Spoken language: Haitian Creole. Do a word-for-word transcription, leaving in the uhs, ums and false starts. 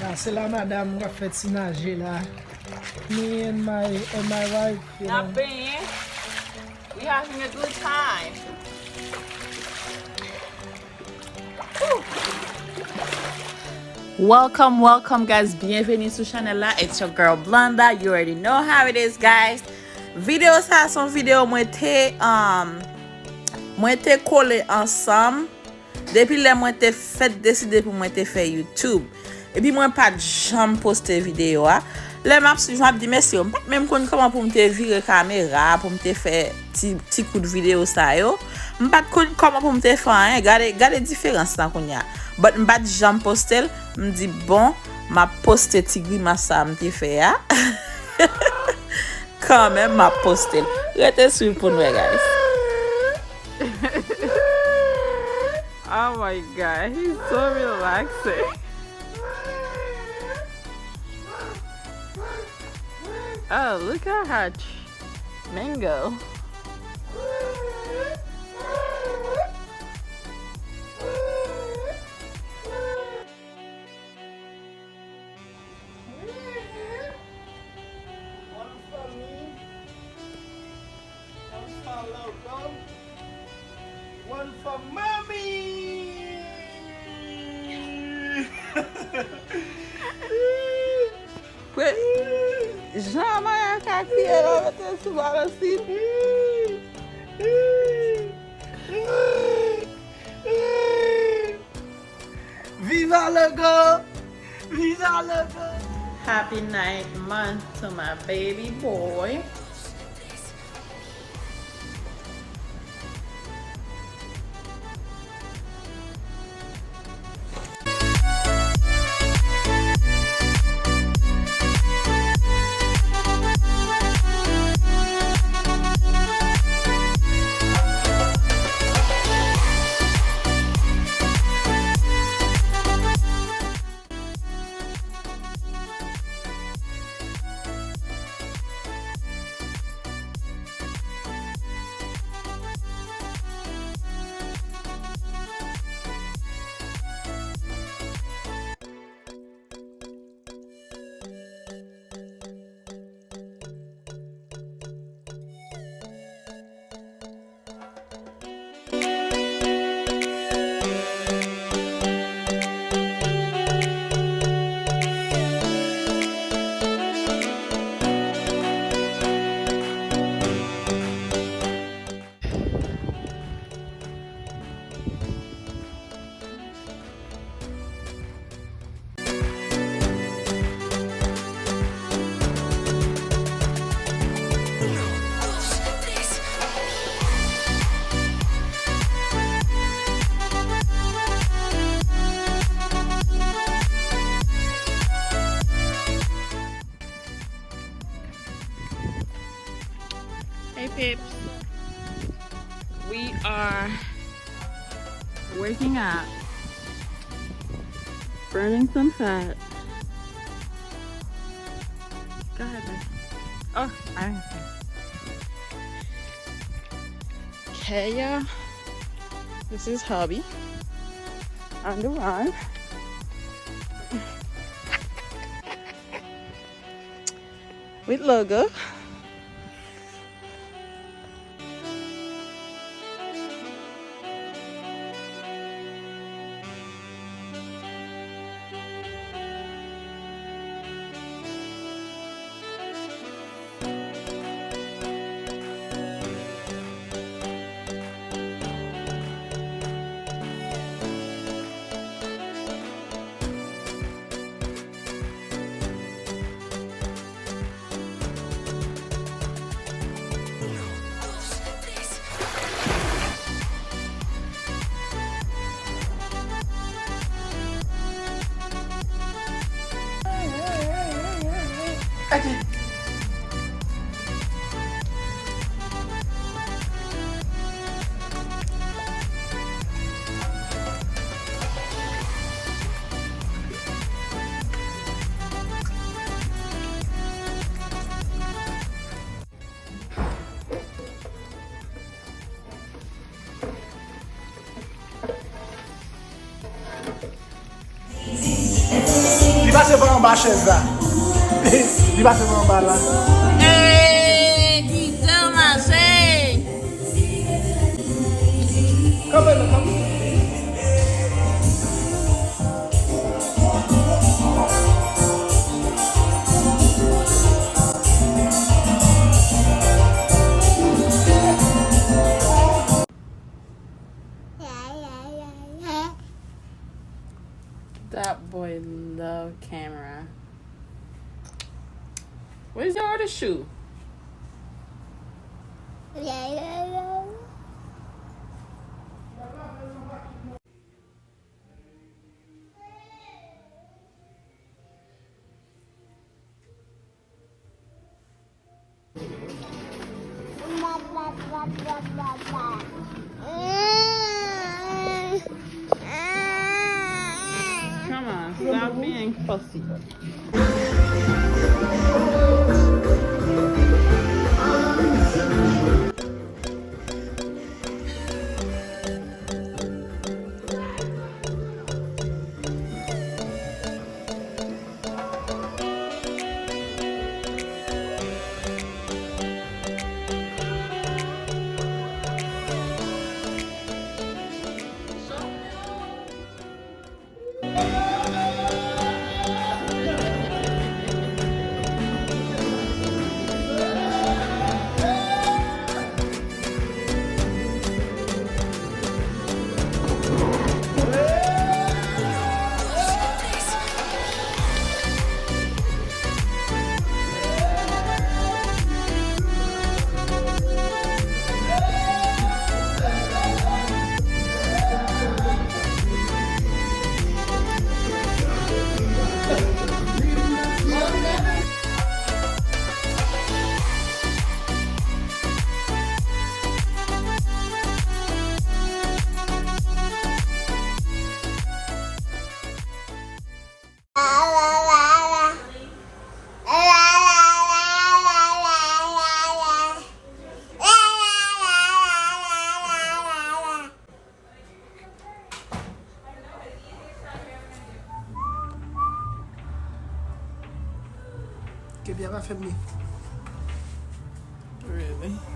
Ah, se la madanm k ap fè ti naje la. Me and my, and my wife, you know. N ap benyen. We having a good time. Whew. Welcome, welcome, guys. Byenveni sou chanèl la. It's your girl Blonda. You already know how it is, guys. Videyo sa a se yon videyo mwen te, um, mwen te kole ansanm. Depi lè mwen te fèt deside pou mwen te fè YouTube. Epi mwen pa t janm poste videyo a. Lè m ap swiv, m ap di, "Mesye, m pa t menm konn kòman pou m te vire kamera, pou m te fè ti, ti kout videyo sa yo. M pa t konn kòman pou m te fè anyen." Gade, gade diferans lan kounye a. But m pa t janm poste l. M di, "Bon, m ap poste ti grimas sa a m te fè a." Kanmenm, m ap poste l. Rete swiv pou n wè, guys. Oh my God, he's so relaxing. Oh, look at her. Ch-, mango. One for me. One for Logo. One for Mommy. Jan Maya ka kriye la, mete sou balansin. Viva Logo! Viva Logo! Happy ninth month to my baby boy. Hey peeps, we are working out, burning some fat. Go ahead, babe. Oh, I didn't see. Okay, y'all. This is hubby on the run. With Logo. Li pa Pase pa anba chèz la. Li pase pa anba la. Ey, kite w mache. Kanpe non, kanpe. That boy love camera. Where's your other shoe? Come on, stop being fussy. Kebya pa fè m li. Really?